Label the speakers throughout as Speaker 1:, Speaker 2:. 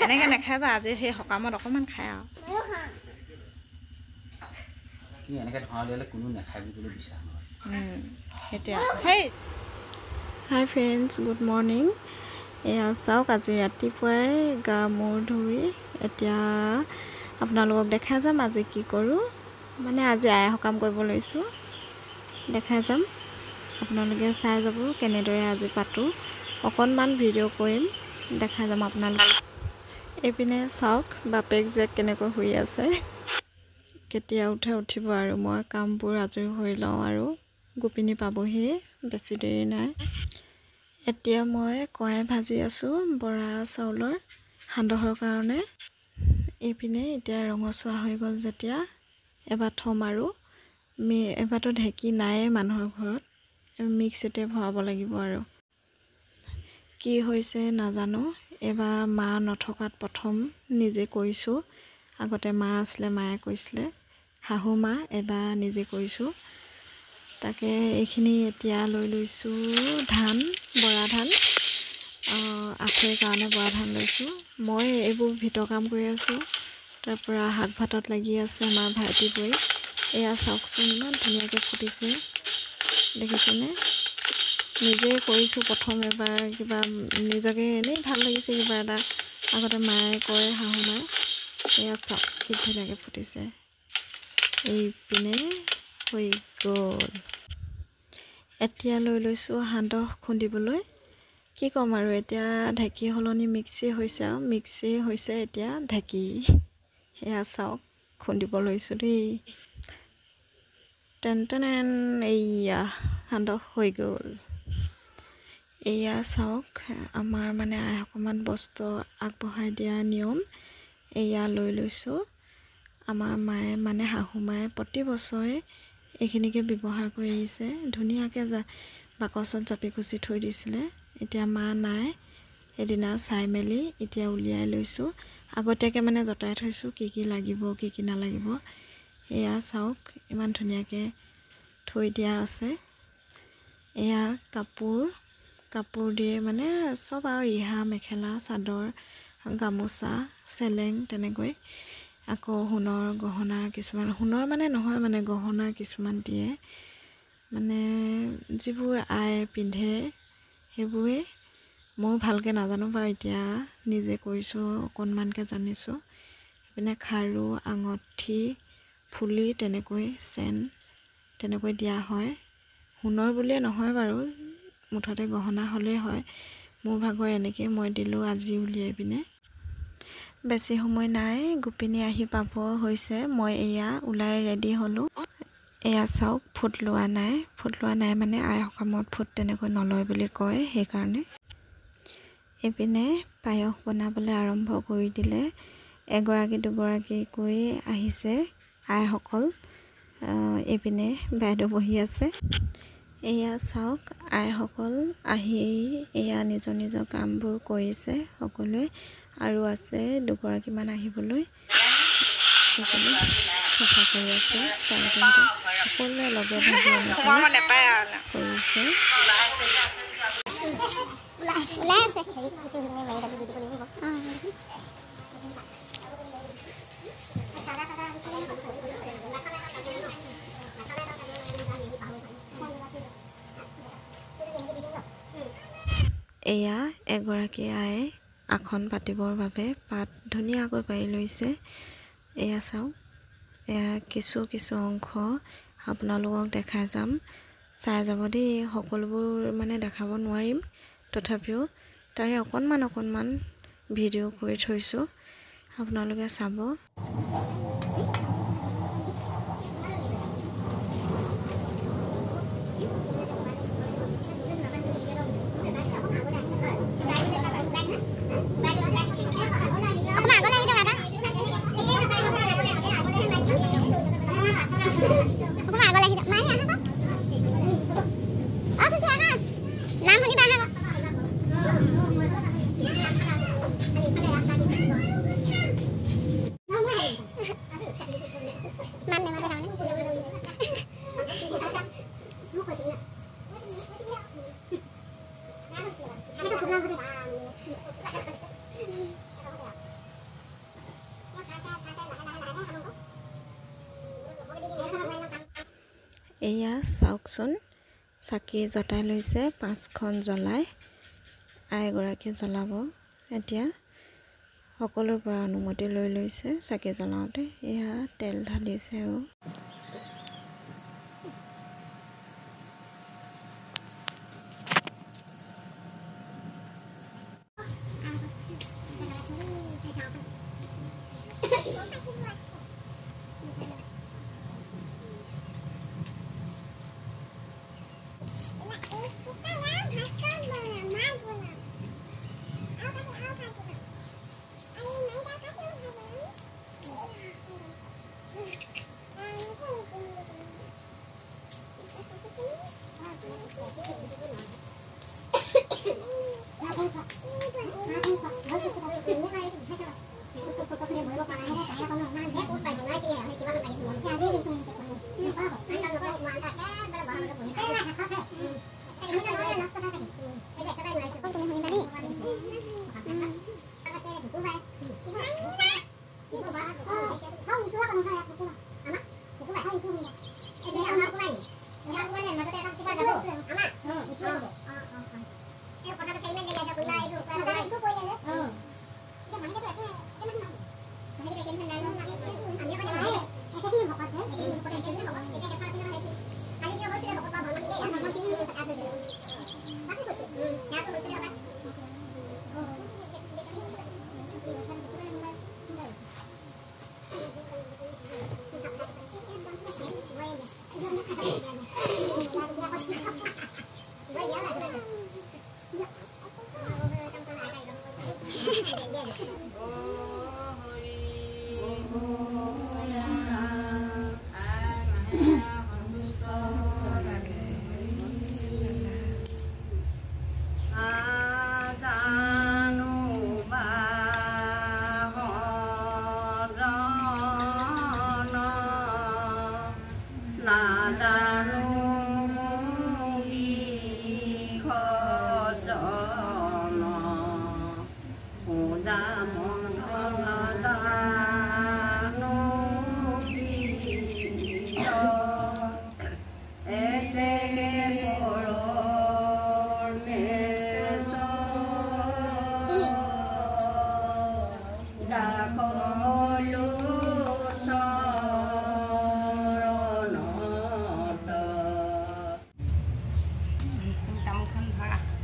Speaker 1: এনেকৈ নাখায় বা আজি সেই সকামত অকণমান খায় আৰু সেই।
Speaker 2: হাই ফ্ৰেণ্ডছ, গুড মৰ্ণিং। এয়া চাওক, আজি ৰাতিপুৱাই গা মূৰ ধুই এতিয়া আপোনালোকক দেখাই যাম আজি কি কৰোঁ। মানে আজি আই সকাম কৰিব লৈছোঁ, দেখাই যাম, আপোনালোকে চাই যাব কেনেদৰে আজি পাতোঁ। অকণমান ভিডিঅ' কৰিম, দেখাই যাম আপোনালোক। এইপিনে চাওক বাপেক জীয়েক কেনেকৈ শুই আছে, কেতিয়া উঠে উঠিব আৰু মই কামবোৰ আজৰি হৈ লওঁ আৰু গোপিনী পাবহিয়ে, বেছি দেৰি নাই। এতিয়া মই কৰাই ভাজি আছোঁ বৰা চাউলৰ সান্দহৰ কাৰণে। এইপিনে এতিয়া ৰঙচুৱা হৈ গ'ল যেতিয়া এবাৰ থ'ম আৰু এবাৰতো ঢেঁকী নায়েই মানুহৰ ঘৰত, মিক্সিতে ভৰাব লাগিব আৰু। কি হৈছে নাজানো, এইবাৰ মা নথকাত প্ৰথম নিজে কৰিছোঁ। আগতে মা আছিলে, মায়ে কৰিছিলে, শাহু মা, এবাৰ নিজে কৰিছোঁ। তাকে এইখিনি এতিয়া লৈ লৈছোঁ ধান, বৰা ধান, আখৈৰ কাৰণে বৰা ধান লৈছোঁ। মই এইবোৰ ভিতৰ কাম কৰি আছোঁ, তাৰপৰা শাক ভাতত লাগি আছে আমাৰ ভাইটি বৈ। এয়া চাওকচোন ইমান ধুনীয়াকৈ ফুটিছে, দেখিছেনে? নিজে কৰিছোঁ প্ৰথম এবাৰ, কিবা নিজকে এনেই ভাল লাগিছে কিবা এটা। আগতে মায়ে কয়, শাহু মায়ে। এয়া চাওক কি ধুনীয়াকৈ ফুটিছে। এইপিনে হৈ গ'ল। এতিয়া লৈ লৈছোঁ সান্দহ খুন্দিবলৈ। কি ক'ম আৰু, এতিয়া ঢেঁকী সলনি মিক্সি হৈছে আৰু, মিক্সি হৈছে এতিয়া ঢেঁকী। সেয়া চাওক খুন্দিব লৈছোঁ দেই। টেন টেন, এইয়া সান্দহ হৈ গ'ল। এয়া চাওক আমাৰ মানে অকণমান বস্তু আগবঢ়াই দিয়া নিয়ম, এয়া লৈ লৈছোঁ। আমাৰ মায়ে মানে শাহু মায়ে প্ৰতি বছৰে এইখিনিকে ব্যৱহাৰ কৰি আহিছে। ধুনীয়াকৈ বাকচত জাপি কুচি থৈ দিছিলে। এতিয়া মা নাই, সেইদিনা চাই মেলি এতিয়া উলিয়াই লৈছোঁ। আগতীয়াকৈ মানে যতাই থৈছোঁ কি কি লাগিব কি কি নালাগিব। এয়া চাওক ইমান ধুনীয়াকৈ থৈ দিয়া আছে। এয়া কাপোৰ, কাপোৰ দিয়ে মানে চব আৰু ৰিহা, মেখেলা, চাদৰ, গামোচা, চেলেং তেনেকৈ। আকৌ সোণৰ গহনা কিছুমান, সোণৰ মানে নহয় মানে গহনা কিছুমান দিয়ে, মানে যিবোৰ আই পিন্ধে সেইবোৰেই। ময়ো ভালকৈ নাজানো বাৰু, এতিয়া নিজে কৰিছোঁ, অকণমানকৈ জানিছোঁ। সেইপিনে খাৰু, আঙঠি, ফুলি তেনেকৈ চেন তেনেকৈ দিয়া হয়। সোণৰ বুলিয়ে নহয় বাৰু, মুঠতে গহনা হ'লেই হয়। মোৰ ভাগৰ এনেকেই মই দিলোঁ আজি উলিয়াই পিনে। বেছি সময় নাই, গোপিনী আহি পাব হৈছে। মই এয়া ওলাই ৰেডি হ'লোঁ। এয়া চাওক ফুট লোৱা নাই, ফুট লোৱা নাই মানে আই সকামত ফুট তেনেকৈ নলয় বুলি কয়, সেইকাৰণে। এইপিনে পায়স বনাবলৈ আৰম্ভ কৰি দিলে। এগৰাকী দুগৰাকীকৈ আহিছে আইসকল। এইপিনে বাইদেউ বহি আছে। এয়া চাওক আইসকল আহি এয়া নিজৰ নিজৰ কামবোৰ কৰিছে সকলোৱে। আৰু আছে দুগৰাকীমান আহিবলৈ, সকলোৱে চাফা কৰি আছে। সকলোৱে লগে ভাগে কৰিছে। এয়া এগৰাকী আয়ে আসন পাতিবৰ বাবে পাত ধুনীয়াকৈ পাৰি লৈছে। এয়া চাওক, এয়া কিছু কিছু অংশ আপোনালোকক দেখাই যাম, চাই যাব দেই। সকলোবোৰ মানে দেখাব নোৱাৰিম, তথাপিও তাৰে অকণমান অকণমান ভিডিঅ' কৰি থৈছোঁ, আপোনালোকে চাব। এয়া চাওকচোন, চাকি জতাই লৈছে, 5খন জ্বলাই আইগৰাকী জ্বলাব। এতিয়া সকলোৰ পৰা অনুমতি লৈ লৈছে চাকি জ্বলাওঁতে। এয়া তেল ঢালিছে আৰু।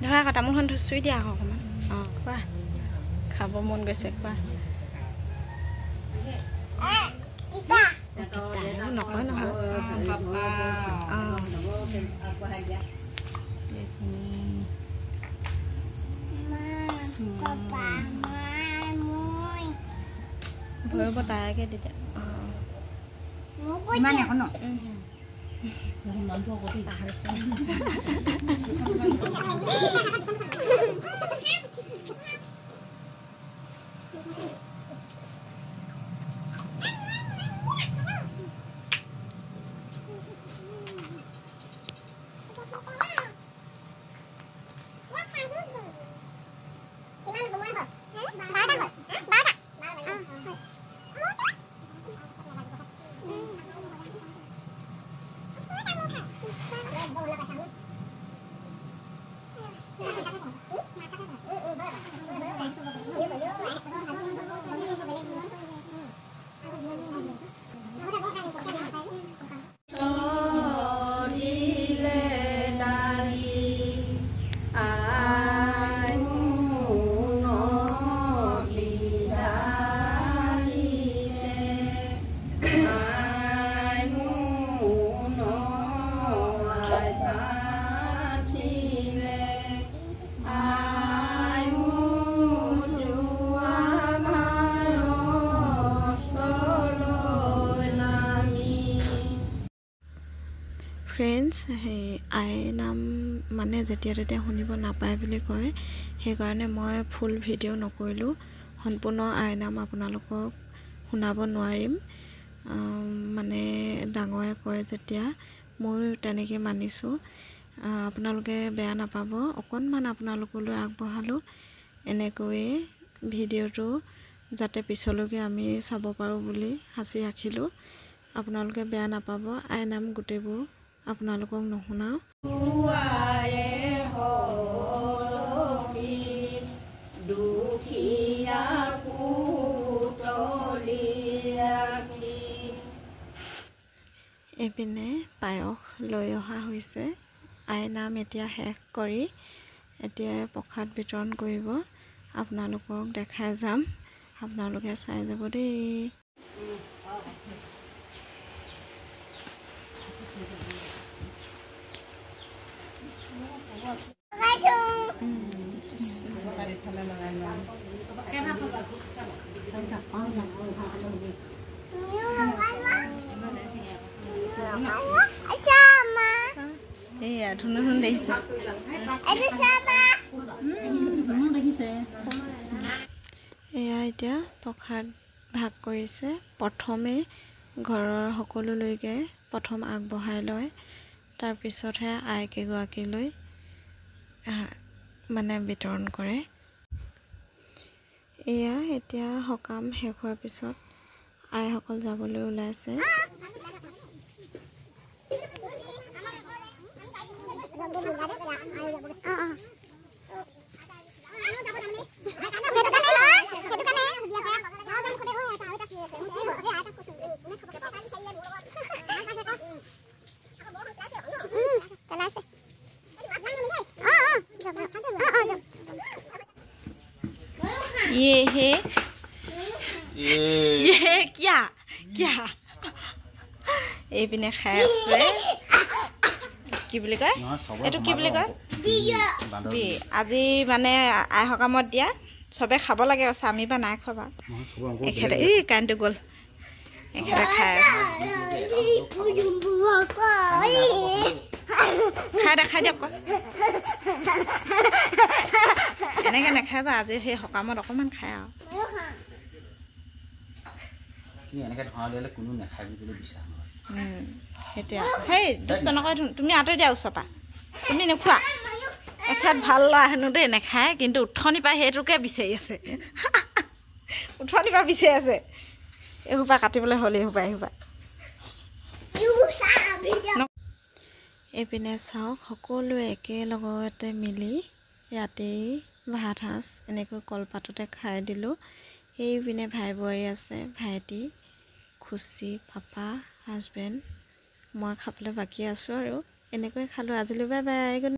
Speaker 2: ধৰা আকৌ তামোলখন চুই দিয়া আকৌ অকণমান। অঁ, খোৱা, খাব মন গৈছে, খোৱা। নকয় নহয়। অঁ, ভৰিব তাইকে তেতিয়া। অঁ, পাহৰিছে। ফ্ৰেণ্ডছ, সেই আই নাম মানে যেতিয়া তেতিয়া শুনিব নাপায় বুলি কয়, সেইকাৰণে মই ফুল ভিডিঅ' নকৰিলোঁ। সম্পূৰ্ণ আই নাম আপোনালোকক শুনাব নোৱাৰিম, মানে ডাঙৰে কয় যেতিয়া ময়ো তেনেকৈ মানিছোঁ। আপোনালোকে বেয়া নাপাব, অকণমান আপোনালোকলৈ আগবঢ়ালোঁ এনেকৈয়ে ভিডিঅ'টো, যাতে পিছলৈকে আমি চাব পাৰোঁ বুলি সাঁচি ৰাখিলোঁ। আপোনালোকে বেয়া নাপাব, আইনাম গোটেইবোৰ আপোনালোকক নুশুনাওঁ। এইপিনে পায়স লৈ অহা হৈছে। আইনাম এতিয়া শেষ কৰি এতিয়া প্ৰসাদ বিতৰণ কৰিব। আপোনালোকক দেখাই যাম, আপোনালোকে চাই যাব দেই।
Speaker 1: এইয়া ধুনু ধুনু দেখিছে।
Speaker 2: এয়া এতিয়া প্ৰসাদ ভাগ কৰিছে। প্ৰথমে ঘৰৰ সকলোলৈকে প্ৰথম আগবঢ়াই লয়, তাৰপিছতহে আইকেইগৰাকীলৈ মানে বিতৰণ কৰে। এয়া এতিয়া সকাম শেষ হোৱাৰ পিছত আইসকল যাবলৈ ওলাইছে।
Speaker 1: ये है, ये क्या क्या এইপিনে খাই আছে। কি বুলি কয় এইটো, কি বুলি কয়? আজি মানে আই সকামত দিয়া চবে খাব লাগে কৈছে, আমি বা নাই খোৱা। এখেতে এই কাৰেণ্টটো গ'ল, এখেতে খাই আছে। খাই দে, খাই দিয়ক। এনেকৈ নাখাবা, আজি সেই সকামত অকণমান খায় আৰু। সেইটোৱে সেই দুষ্ট নকয়, তুমি আঁতৰি দিয়া ওচৰৰ পৰা, তুমি নোখোৱা। এখেত ভাল ল'ৰা হেনো দেই, নেখায়, কিন্তু উঠনিৰ পৰা সেইটোকে বিচাৰি আছে, উঠনিৰ পৰা বিচাৰি আছে। এইসোপা কাটিবলৈ হ'ল, এইসোপা এইসোপা।
Speaker 2: এইপিনে চাওক, সকলোৱে একেলগতে মিলি ৰাতি ভাত সাজ এনেকৈ কলপাততে খাই দিলোঁ। সেইপিনে ভাই বোৱাৰী আছে, ভাইটি, খুচি, পাপা, হাজবেণ্ড, মই খাবলৈ বাকী আছোঁ আৰু। এনেকৈ খালোঁ আজিলৈ। Bye bye, good.